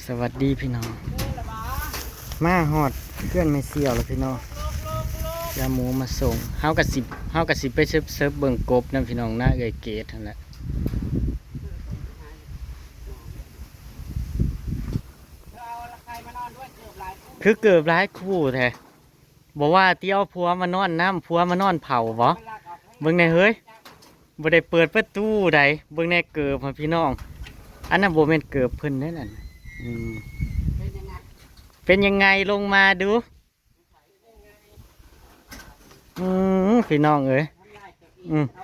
ສະຫວັດດີພີ່ນ້ອງ ມາຮອດເຮືອນແມ່ສ່ຽວແລ້ວພີ່ນ້ອງ ເອົາໝູມາສົ່ງ. ເຮົາກະຊິ ເຮົາກະຊິໄປເສິບເບິ່ງກົບນຳພີ່ນ້ອງ ນາເອື້ອຍເກດຫັ້ນແຫຼະ. ຄືເກີບຫຼາຍຄູ່ແທ້. ບໍ່ວ່າຕິ ເອົາຜົວມານອນນຳ ຜົວມານອນເຝົ້າບໍ? ເບິ່ງແດ່ເຮີ້ຍ ບໍ່ໄດ້ເປີດປະຕູໃດ. ເບິ່ງແດ່ເກີບຫັ້ນພີ່ນ້ອງ ອັນນັ້ນບໍ່ແມ່ນເກີບເພິ່ນເດ້ນັ້ນ. ອືມ ເປັນຍັງໄງ ເປັນຍັງໄງ ລົງມາດູ. ອືມ ພີ່ນ້ອງເອີຍ ອືມ ເ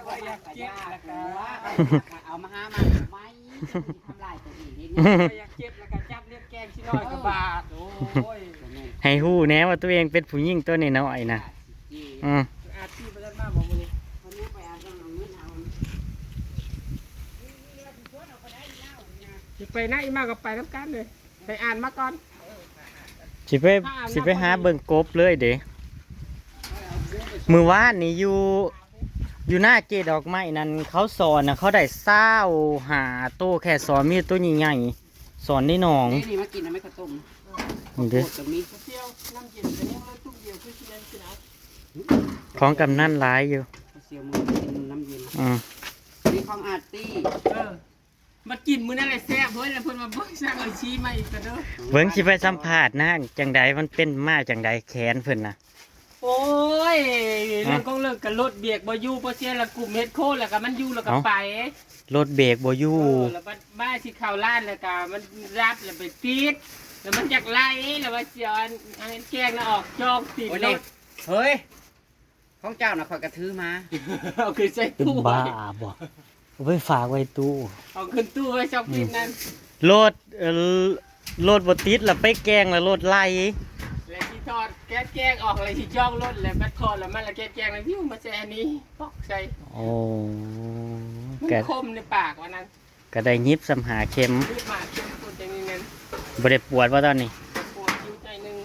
ອົາມາຫາມາໃໝ່ ທຳລາຍຕົວເອງເດ້. ຢາກເຈັບແລ້ວກໍຈັບເລັບແກງຊິນ້ອຍກວ່າບາດ. ໂອ້ຍ ໃຫ້ຮູ້ແດ່ວ່າຕົວເອງເປັນຜູ້ຍິງຕົວນ້ອຍໆນະ. ອືມ ອາຊີບບໍ່ທັນມາບໍ່ມື້ນີ້? ເພິ່ນຍັງໄປເອົາເງິນເອົາ ຊິໄປນະ ອີ່ມາກໍໄປນຳກັນເລີຍ. ໄປອ່ານມາກ່ອນ ຊິໄປ ຊິໄປຫາເບິ່ງກົບເລີຍເດ້. ມື້ວານນີ້ຢູ່ ຢູ່ໜ້າເຈດອກໄມ້ນັ້ນ ເຂົາສອນນະ ເຂົາໄດ້ຊາວຫ້າໂຕ ແຄ່ສອນມີໂຕໃຫຍ່ໆ ສອນໃນໜອງ. ນີ້ ນີ້ມາກິນນຳແມ່ ເຂົ້າຕົ້ມ ນີ້ເດ້ ເຂົ້າໂພດກໍມີ. ຂອງກຳນັນຫຼາຍຢູ່ ເຂົ້າສຽວມື້ກິນນ້ຳເຢັນ. ອືມ ນີ້ຂອງອາດຕີ້ ເອີ. ມາກິນມື້ນັ້ນແຫຼະແຊບເວີຍ ແລ້ວເພິ່ນວ່າເບິ່ງ ສັ່ງເອົາຊີ້ມາອີກກະເດີ. ເບິ່ງຊິໄປສຳພາດນາງຈັ່ງໃດ ມັນເປັນມາຈັ່ງໃດແຂນເພິ່ນນະ. ໂອ້ຍ ເລື່ອງຂອງເລື່ອງກະລົດເບຣກບໍ່ຢູ່ ບໍ່ເສຍລະກຸມເຮັດໂຄນ ແລ້ວກະມັນຢູ່ແລ້ວກະໄປ. ລົດເບຣກບໍ່ຢູ່ ເອີ ແລ້ວບັດມາຊິເຂົ້າລານ ແລ້ວກະມັນດັບ ແລ້ວໄປຕິດ ແລ້ວມັນຢາກໄລ່ ແລ້ວວ່າຊິເອົາອັນ ອັນແກງນະອອກຈອກຕີນລົດ. ເຮີ້ຍ ຂອງເຈົ້ານະຂ້ອຍກະຖືມາ ເອົາຂຶ້ນໃສ່ຕູ້ ເປັນບ້າບໍ? ເອົາໄປຝາກໄວ້ຕູ້ ເອົາຂຶ້ນຕູ້ໄວ້ຊອກ ອືມ ປິດນັ້ນ. ລົດ ເອີ ລົດບໍ່ຕິດລະໄປແກງລະລົດໄລ່ ແລ້ວຊິຖອດແກນແກງອອກ ແລ້ວຊິຈອງລົດ ແລ້ວບັດຖອດລະມາລະແກນແກງລະວິວມາໃສ່ອັນນີ້ ປອກໃສ່. ໂອ້ ມັນ ກະ ຄົມໃນປາກວ່ານັ້ນ. ກະໄດ້ຫຍິບຊ້ຳຫ້າເຂັມ ຫຍິບຫ້າເຂັມ ຄົນຈັ່ງນີ້ແມ່ນ ບໍ່ໄດ້ປວດບໍ່ຕອນນີ້? ປວດຢູ່ໜ້ອຍໜຶ່ງ.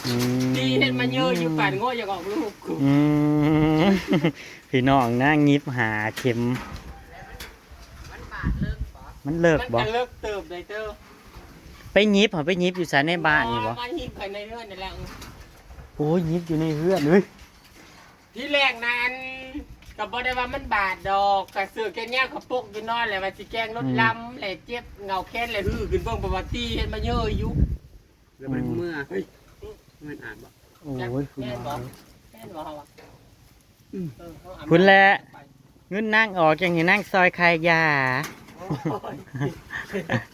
ອືມ ດີເຮັດມາເຍີະຢູ່ ປານງົວຢາກອອກລູກ. ອືມ ພີ່ນ້ອງນາງຫຍິບຫ້າເຂັມ. ມັນບາດເລິກບໍ່? ມັນເລິກບໍ່? ມັນກະເລິກເຕີບໄດ໋ເຕີ. ໄປຫຍິບ ເຮົາໄປຫຍິບຢູ່ໃສ ໃນບ້ານນີ້ບໍ່? ມາຫຍິບໃນເຮືອນນີ້ແຫຼະ. ໂອ້ຍ ຫຍິບຢູ່ໃນເຮືອນເອີຍ. ທີແລກນັ້ນກະບໍ່ໄດ້ວ່າມັນບາດດອກ ກະເສື້ອແຂນຍາວກະປົກຢູ່ນອນ ແລ້ວວ່າຊິແກງລົດລຳ ແລ້ວເຈັບເຫງົ້າແຂນ ແລ້ວຮືຂຶ້ນເບິ່ງປະຫວັດຕິ ເຫັນມາເຍີະຢູ່ ແລ້ວມັນເມື່ອ ເຮີ້ຍ ແມ່ນອາດບໍ່? ໂອ້ຍ ແມ່ນບໍ່? ແມ່ນບໍ່ເຮົາວ່າ? ອືມ ເອີ ເຮົາອາບນ້ຳ ພຸ້ນແຫຼະ ໄປ ເງິນນາງອອກ ຈັ່ງໃຫ້ນາງຊອຍຂາຍຢາ. ໂອ້ຍ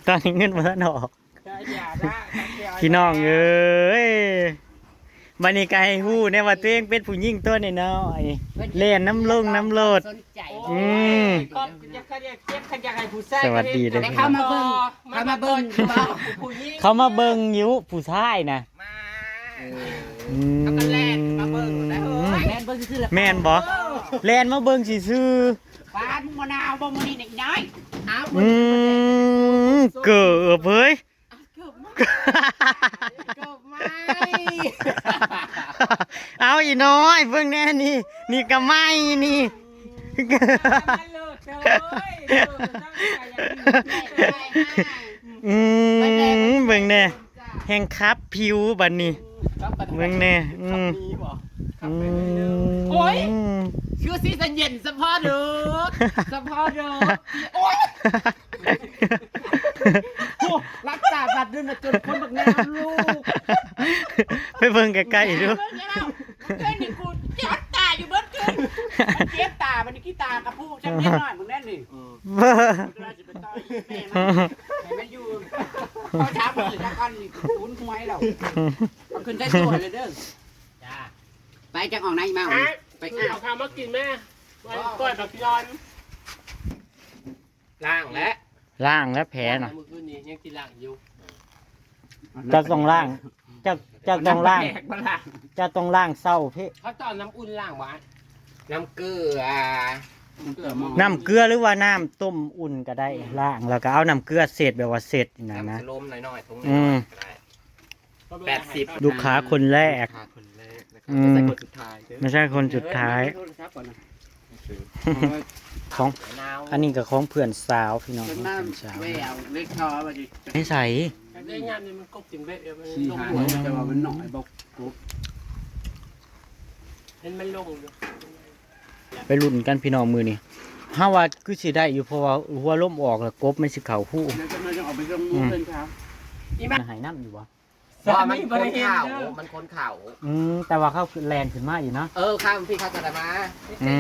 ຕອນນີ້ເງິນບໍ່ທັນອອກ. ພີ່ນ້ອງເອີຍ ບັດນີ້ກະໃຫ້ຮູ້ແດ່ວ່າຕົວເອງເປັນຜູ້ຍິງຕົວນ້ອຍໆ ແລ່ນນຳລົງນຳລົດ. ອືມ ສະຫວັດດີເດີ ເຂົ້າມາເບິ່ງ ເຂົ້າມາເບິ່ງຢູ່ ຜູ້ຊາຍນະ. ອືມ ເຂົາກໍແລ່ນມາເບິ່ງ ແລ່ນເບິ່ງຊື່ໆ ແມ່ນບໍ່? ເອີ ແລ່ນມາເບິ່ງຊື່ໆ. ປາດ ມຶງບໍ່ໜາວບໍ່ມື້ນີ້ນະອີນ້ອຍ? ອືມ ເກີບເອີຍ. ເກີບໄໝ້ ເກີບໄໝ້. ເອົາ ອີນ້ອຍ ເບິ່ງແນ່ນີ້ ນີ້ກະໄໝ້ນີ້. ອືມ ເບິ່ງແນ່ ແຮ່ງຂັບຜິວບັດນີ້ ເບິ່ງແນ່. ອືມ ໂອ້ຍ ຄືຊິສະເຢັນສະເພາະເດີ ສະເພາະເດີ. ໂອ້ຍ ໂອ້ ລັກສາບາດເດີນມາຈົນຄົນບັກງາມລູກ. ໄປເບິ່ງໃກ້ໆດູ ເບິ່ງແລ້ວ ເມື່ອຄືນນີ້ກູຈັບຕາຢູ່ເບິດຄືນ ມັນເຈັບຕາ ມັນຂີ້ຕາກະພຸ້ງ ຈຳເດັກນ້ອຍມຶງແນ່ນີ້. ອືມ ເວລາຊິໄປຕໍ່ອີແມ່ມັນ ໃຫ້ມັນຢູ່ ເອົາຊາມມື້ຊາກ່ອນນີ້ ຫຸນຫວຍແລ້ວ ເອົາຂຶ້ນໃສ່ໂຕໃຫ້ເລີຍເດີ. ຈ້າ ໄປຈັກອອກນາອີເມົາ ໄປ ເອົາເຂົ້າມາກິນແມ່ ໄວ້ກ້ອຍບັກຍອນ. ລ້າງແລ້ວ ລ້າງແລ້ວແຜນະ ມື້ຄືນນີ້ຍັງຊິລ້າງຢູ່. ເຈົ້າຕ້ອງລ້າງ ເຈົ້າ ເຈົ້າຕ້ອງລ້າງ ເຈົ້າຕ້ອງລ້າງເຊົ້າເພະ. ເຂົາຕ້ອງນ້ຳອຸ່ນລ້າງບໍ່? ນ້ຳເກືອ ນ້ຳເກືອ ຫຼືວ່ານ້ຳຕົ້ມອຸ່ນກະໄດ້ ອືມ ລ້າງແລ້ວກະເອົານ້ຳເກືອເຊັດ ແບບວ່າເຊັດນີ້ນະ ນ້ຳສະໂລມນ້ອຍໆ ຖົງນ້ອຍໆ ອືມ ກະໄດ້. ແປດສິບ ລູກຄ້າຄົນແລກ ລູກຄ້າຄົນແລກນະຄະ ອືມ ໄມ່ໃຊ່ຄົນສຸດທ້າຍເດີ ໄມ່ໃຊ່ຄົນສຸດທ້າຍ. ຂອງ ອັນນີ້ກະຂອງເພື່ອນສາວ ພີ່ນ້ອງ ເພື່ອນສາວ ໃນໃສ? ຂອງ ໄດ້ຍາມນີ້ມັນກົບກິນເບັດ ເອີ ມັນລົງຫົວ ແຕ່ວ່າມັນໜ້ອຍບໍ່ກົບ ເຫັນມັນລົງຢູ່. ໄປລຸ້ນກັນພີ່ນ້ອງມື້ນີ້ ເຮົາວ່າຄືຊິໄດ້ຢູ່ ເພາະວ່າຫົວລົມອອກແລ້ວ ກົບມັນຊິເຂົ້າຮູ ແລ້ວຈະມາເອົາໄປສົ່ງໝູ່ເພິ່ນ ອີ່ມາ ໃຫ້ນ້ຳຢູ່ບໍ່? ບໍ່ ມັນຄົນເຂົ້າ ມັນຄົນເຂົ້າ ອືມ ແຕ່ວ່າເຂົາແລ່ນຂຶ້ນມາອີກເນາະ ເອີ ຂ້າມພີ້ເຂົາຈະໄດ້ມາ ອື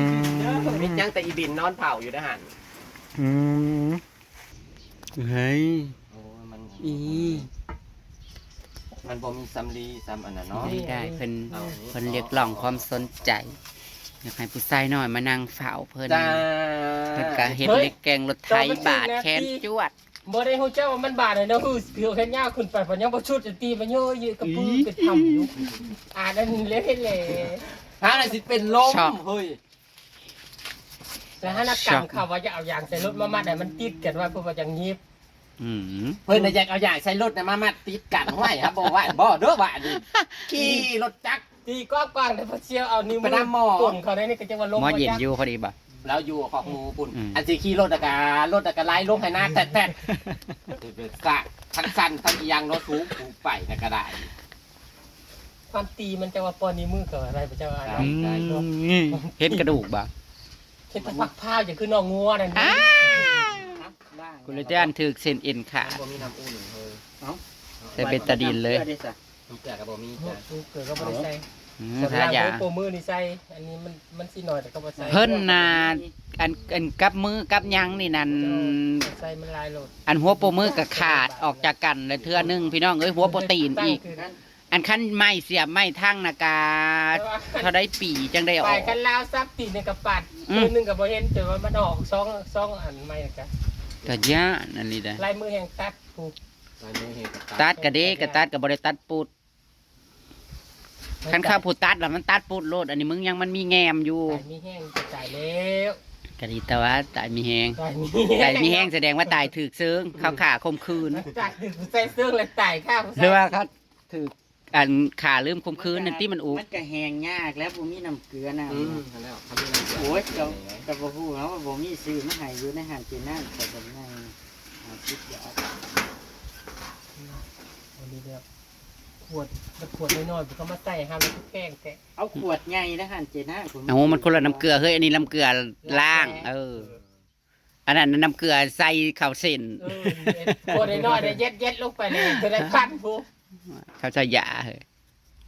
ມ ຍັງແຕ່ອີບິນນອນເຝົ້າຢູ່ເດ້ຫັ້ນ ອືມ ເຮີ້ຍ ໂອ້ຍ ມັນ ອີ ມັນບໍ່ມີສຳລີສ່ຳອັນນັ້ນເນາະ ໄດ້ ໄດ້ ເພິ່ນ ເພິ່ນຮຽກຮ້ອງຄວາມສົນໃຈ ຢາກໃຫ້ຜູ້ຊາຍນ້ອຍມານັ່ງເຝົ້າເພິ່ນ ເພິ່ນກະເຮັດເຫຼັກແກ່ງລົດໄຖບາດແຂນຈວດ ບໍ່ໄດ້ຮູ້ຈັກວ່າມັນບາດແລ້ວເນາະ ຄືເຫັນຍາວຂຶ້ນໄປ ພັດຍັງບໍ່ຊຸດ ຕີມັນເຍອະເຍະກະປືເປັນທຳຢູ່ ອ່ານອັນເລວເຫັນແຫຼະ ຫາໄດ້ຊິເປັນລົມ ເຮີ້ຍ ສະຖານະການເຂົາວ່າຈະເອົາຢາງໃສ່ລົດມາມັດໃຫ້ມັນຕິດກັນໄວ້ ເພາະວ່າຈັ່ງຫຍິບ ອືມ ເພິ່ນນະຢາກເອົາຢາງໃສ່ລົດນະມາມັດຕິດກັນ ຫ້ວຍ ຫາບໍ່ໄຫວບໍ່ເດີວ່ານີ້ ຂີ່ລົດຈັກ ຕີກອບກວາງແລ້ວ ພໍຊຽວເອົານິ້ວມືປົນເຂົ້າໃນນີ້ ກະຈັ່ງວ່າລົມ ໝໍເຢັນຢູ່ພໍດີບໍ່? ລາວຢູ່ຄອກໝູພຸ້ນ ອືມ ອັນຊິຂີ່ລົດນະກະ ລົດນະກະໄຫຼລົງໃຫ້ນາແຕັດໆ ສາກທັງສັ້ນທັງອີ່ຫຍັງເນາະ ສູງ ປູໄປນະກະໄດ້ ຄວາມຕີມັນຈະວ່າປ້ອນນິ້ວມືເຂົາໄດ້ບໍ່ ເຈົ້າວ່າ ອືມ ເຫັນກະດູກບໍ່? ເຮັດແຕ່ຝັກພ້າວ ຈະຄືນ້ອງງົວນັ້ນ ກູເລຈານຖືກເສັ້ນເອັນຂາດ ມັນບໍ່ມີນ້ຳອຸ່ນເຮີ້ຍ ເອົ້າ ໃສ່ເບັດຕາດິນເລີຍ ນ້ຳເກືອກະບໍ່ມີ ນ້ຳເກືອກະບໍ່ໄດ້ໃສ່ ອືມ ສ່ວນຫຼາຍ ໂອ້ ໂປ້ມືນີ້ໃສ່ ອັນນີ້ມັນ ມັນຊິໜ້ອຍແຕ່ກະບໍ່ໃສ່ ເພິ່ນນະ ອັນ ອັນກັບມືກັບຫຍັງນີ້ນັ້ນ ໃສ່ມັນຫຼາຍໂລດ ອັນຫົວໂປ້ມືກະຂາດອອກຈາກກັນແລ້ວເທື່ອໜຶ່ງ ພີ່ນ້ອງເອີຍ ຫົວໂປຣຕີນອີກ ອັນຄັນໄມ້ສຽບໄມ້ທັງນະກະ ເທົ່າໃດປີຈັ່ງໄດ້ອອກ ປາຍຄັນລາວສັບຕີນນີ້ກະປາດ ອືມ ຄືໜຶ່ງກະບໍ່ເຫັນ ຈົນວ່າມັນອອກສອງ ສອງອັນໃໝ່ກະ ກະຢ້ານອັນນີ້ໄດ໋ ລາຍມືແຮງຕັດພຸ້ນ ລາຍມືແຮງຕັດ ຕັດກະເດ້ ກະຕັດກະບໍ່ໄດ້ຕັດປຸດ ຄັນເຂົາຜູ້ຕັດລະມັນຕັດປຸດໂລດ ອັນນີ້ມຶງຍັງມັນມີແງມຢູ່ ຕາຍມີແຮງກະຕາຍແລ້ວ ກະດີແຕ່ວ່າຕາຍມີແຮງ ຕາຍມີແຮງ ຕາຍມີແຮງສະແດງວ່າຕາຍຖືກເຊີງ ເຂົາຂ້າຂົ່ມຂືນ ຕາຍຖືກໃສ່ເຊີງແລ້ວຕາຍຄ່າ ຫຼືວ່າເຂົາຖືກ ອັນຂ້າລືມຂົ່ມຂືນນັ້ນຕິ ມັນອຸ ມັນກະແຮງຍາກແລ້ວ ບໍ່ມີນ້ຳເກືອນຳ ອືມ ຫັ້ນແຫຼະ ຄັນມີນ້ຳເກືອ ໂອ້ຍ ກະ ກະບໍ່ຮູ້ເນາະວ່າບໍ່ມີ ຊື້ມາໃຫ້ຢູ່ໃນຮ້ານເຈນາງ ກະບໍ່ໄດ້ ຫ້າສິບບາດ ອັນນີ້ແບບຂວດ ແບບຂວດນ້ອຍໆ ເຂົາມາໃສ່ໃຫ້ມັນຄືແພງແທ້ ເອົາຂວດໃຫຍ່ໃນຮ້ານເຈນາງ ເອົາ ມັນຄົນລະນ້ຳເກືອເຮີ້ຍ ອັນນີ້ນ້ຳເກືອລ້າງ ເອີ ອັນນັ້ນນ້ຳເກືອໃສ່ເຂົ້າເສັ້ນ ເອີ ຂວດນ້ອຍໆ ເຢັດໆ ລົງໄປເລີຍ ເທົ່າໃດພັນພຸ້ນ ເຂົາໃສ່ຢາເຮີ້ຍ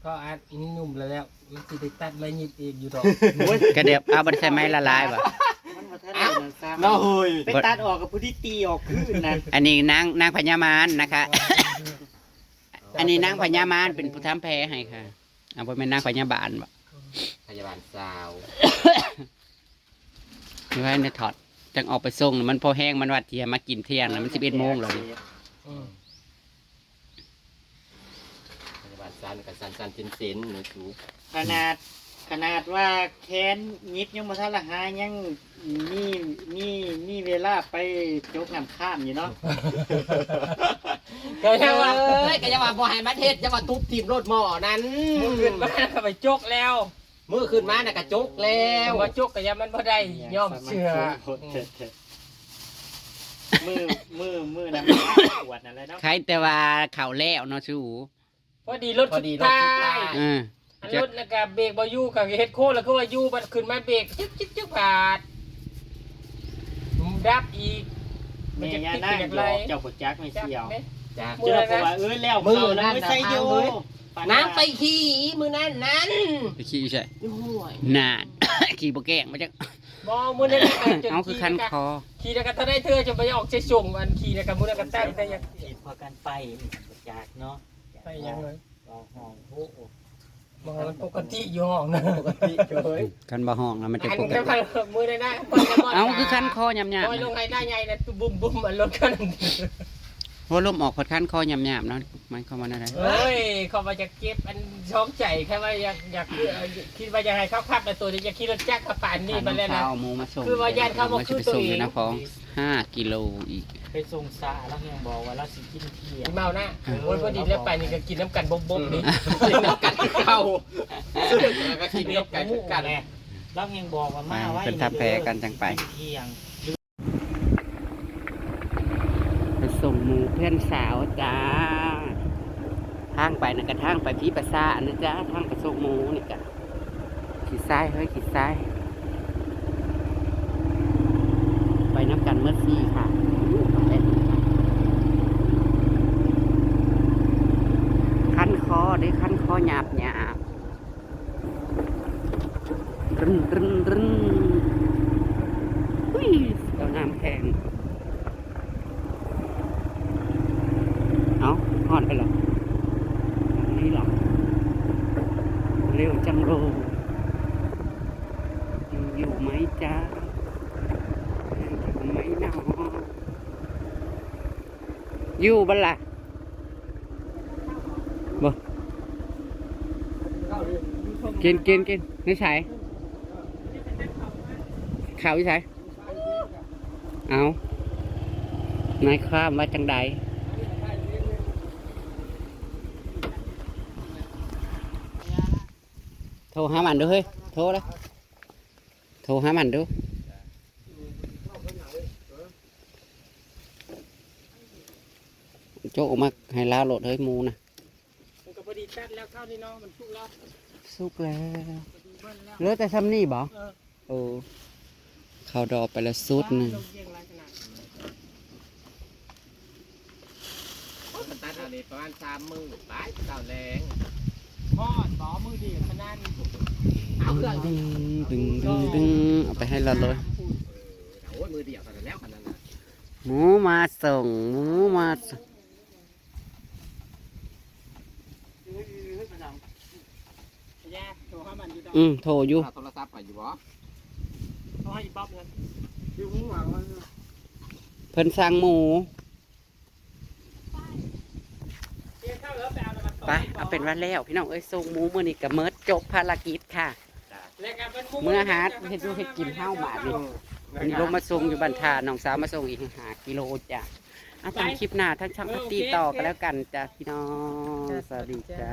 ເພາະອັນນີ້ໜຸ່ມແລ້ວ ມັນຊິໄດ້ຕັດໄມ້ຫຍິບເອງຢູ່ດອກ ໂອ້ຍ ກະແບບ ເອົາ ບໍ່ໄດ້ໃສ່ໄມ້ລະລາຍຫວາ ມັນບໍ່ທັນໄດ້ນັ້ນຊ້ຳ ເນາະເຮີ້ຍ ໄປຕັດອອກກະຜູ້ທີ່ຕີອອກຄືນນັ້ນ ອັນນີ້ນາງ ນາງພະຍາມານນະຄະ ອັນນີ້ນາງພະຍາມານເປັນຜູ້ທຳແຜໃຫ້ຄ່ະ ເອົາ ບໍ່ແມ່ນນາງພະຍາບານບໍ ພະຍາບານສາວ ເມື່ອວານນີ້ຖອດ ຈັ່ງອອກໄປສົ່ງ ມັນພໍແຮງ ມັນວ່າຊິໃຫ້ມາກິນທ່ຽງ ແລ້ວມັນສິບເອັດໂມງແລ້ວນີ້ ອືມ ບາດສັນກະສັ່ນໆ ເຊັນໆ ເນາະສູ ຂະໜາດ ຂະໜາດວ່າແຂນຫຍິບຍັງບໍ່ທັນລະຫາຍ ຍັງມີ ມີ ມີເວລາໄປຈົກນ້ຳຄ້າມຢູ່ເນາະ ກະຍັງວ່າ ເອີຍ ກະຍັງວ່າບໍ່ໃຫ້ມັນເຮັດ ຍັງວ່າທຸບຖິ້ມໂລດໝໍ້ນັ້ນ ມື້ຂຶ້ນມາກະໄປຈົກແລ້ວ ມື້ຂຶ້ນມານະກະຈົກແລ້ວ ບໍ່ຈົກກະຢ້ານມັນບໍ່ໄດ້ ຍອມເຊື່ອ ມື້ ມື້ ມື້ນັ້ນປວດນັ້ນແຫຼະເນາະ ໃຄແຕ່ວ່າເຂົ້າແລ້ວເນາະສູ ພໍດີລົດສຸດທ້າຍ ເອີ ອັນລົດນະກະເບກບໍ່ຢູ່ ກະເຮັດໂຄ້ງແລ້ວຄືວ່າຢູ່ ບັດຂຶ້ນມາເບກ ຈຶກໆໆ ບາດດັບອີກ ແມ່ຍ່ານາງບອກເຈົ້າບໍ່ຈັກແມ່ສ່ຽວ ຈັກເດ້ ຈັກ ຈົນວ່າ ເອີ ແລ້ວມື້ນັ້ນນະ ນາງໄປຂີ່ມື້ນັ້ນນັ້ນ ໄປຂີ່ຢູ່ໃສ? ຢູ່ຫ້ວຍ ນານ ຂີ່ບໍ່ແກ້ງມາຈັກ ບໍ່ ມື້ນັ້ນນະ ເອົາ ຄືຄັນຄໍ ຂີ່ແລ້ວກະເທົ່າໃດເທື່ອຈະໄປອອກໃສ່ສົ່ງ ອັນຂີ່ແລ້ວກະມື້ນັ້ນກະຕັ້ງແຕ່ຢາກ ເຫັນພາກັນໄປ ຈັກເນາະ ໄປຫຍັງເລີຍ ເວົ້າຫ້ອງ ໂອ້ ບໍ່ ມັນປົກກະຕິຢູ່ຫ້ອງນະ ປົກກະຕິເລີຍ ຄັນບໍ່ຮ້ອງນະມັນຈະປົກກະຕິ ມື້ໃດນະ ເອົາ ຄືຄັນຄໍຫຍາບໆ ລອຍລົງໄຮ່ນາໃຫຍ່ນະ ບຸ້ມໆ ອັນລົດຄັນ ຫົວລົມອອກພັດຄັນຄໍຫຍາບໆ ເນາະ ໝາຍຄວາມວ່າແນວໃດ? ໂອ້ຍ ເຂົາວ່າຢາກເຈັບອັນຊອງໃຈ ແຄ່ວ່າຢາກ ຢາກ ເອີ ຄິດວ່າຢາກໃຫ້ເຂົາຂັບ ແຕ່ໂຕນີ້ຢາກຂີ່ລົດຈັກເຂົ້າໄປນີ້ມາແລ້ວນະ ຄືວ່າຢ້ານເຂົາບໍ່ຄືໂຕເອງ ຫ້າກິໂລອີກ ໄປສົ່ງສາ ລາວຍັງບອກວ່າລາວຊິກິນທ່ຽງ ເມົານະ ເອີ ໂອ້ຍ ພໍດີແລ້ວໄປນີ້ກະກິນນຳກັນບົບໆ ນີ້ ກິນນຳກັນຄືເກົ່າ ລາວຍັງບອກວ່າມາໄວ ເພິ່ນທັບແຜກັນຈັ່ງໄປ ກິນທ່ຽງ ໄປສົ່ງໝູ່ເພື່ອນສາວຈ້າ. ໄປນະກະທາງໄປພີປະຊານະຈ໊ະ ທາງໄປໂຊກໝູນີ້ກະ ຂີ້ຊາຍເຮີ້ຍ ຂີ້ຊາຍ ໄປນຳກັນໝົດສີ່ຄັນ. ຄັນຄໍເດ້ ຄັນຄໍຫຍາບໆ. ຕຶນ ຕຶນ ຕຶນ ອຸ້ຍ ເຈົ້ານ້ຳແຂງ. ເອົ້າ ຮອດໄປແລ້ວ ນີ້ລະ ເລັວຈັງໂລ ຢູ່ໄໝຈ໊ະ ຢູ່ໄໝນໍ ຢູ່ບໍ່ລະ? ບໍ່ ກິນ ກິນ ກິນ ໃນໃສ? ເຂົ້າຢູ່ໃສ? ເອົ້າ ນາຍຄວາມວ່າຈັ່ງໃດ? ໂທຫາມັນດູເຮີ້ຍ ໂທເລີຍ ໂທຫາມັນດູ. ໂຈະອອກມາໃຫ້ລາວໂລດເຮີ້ຍ ໝູນະ. ມັນກໍພໍດີຕັດແລ້ວ ເຂົ້ານີ້ເນາະ ມັນສຸກແລ້ວ ສຸກແລ້ວ ພໍດີເບິດແລ້ວ. ເຫຼືອແຕ່ຊ່ຳນີ້ບໍ? ເອີ ໂອ້ ເຂົ້າດອກໄປແລ້ວຊຸດໜຶ່ງ. ໂອ້ຍ ມັນຕັດເອົານີ້ປະມານສາມມື້ໄປ ເຊົ້າແລງ ຮອດບໍ? ມື້ດຽວເທົ່ານັ້ນ ເອົາເຄື່ອງ ດຶງ ດຶງ ດຶງ ເອົາໄປໃຫ້ລາວເລີຍ. ໂອ້ຍ ມື້ດຽວເທົ່ານັ້ນແລ້ວ ອັນນັ້ນນະ ໝູມາສົ່ງ ໝູມາສົ່ງ. ອືມ ໂທຢູ່ ໂທລະສັບໄປຢູ່ບໍ? ໂທໃຫ້ອີບອບເພິ່ນ ເພິ່ນສັ່ງໝູ. ໄປ ເອົາເປັນວ່າແລ້ວພີ່ນ້ອງເອີຍ ສົ່ງໝູມື້ນີ້ກໍໝົດ ຈົບພາລະກິດຄ່ະ. ເມືອຫາເຮັດຢູ່ເຮັດກິນເຮົາບາດນີ້. ອັນນີ້ລົງມາສົ່ງຢູ່ບ້ານທ່າ ນ້ອງສາວມາສົ່ງອີກຫ້າກິໂລຈ້ະ. ອ່ະ ຕາມຄລິບໜ້າທາງຊ່ອງ ໂອເຄ ຕິດຕໍ່ກັນແລ້ວກັນຈ້ະພີ່ນ້ອງ. ສະຫວັດດີຈ້ະ.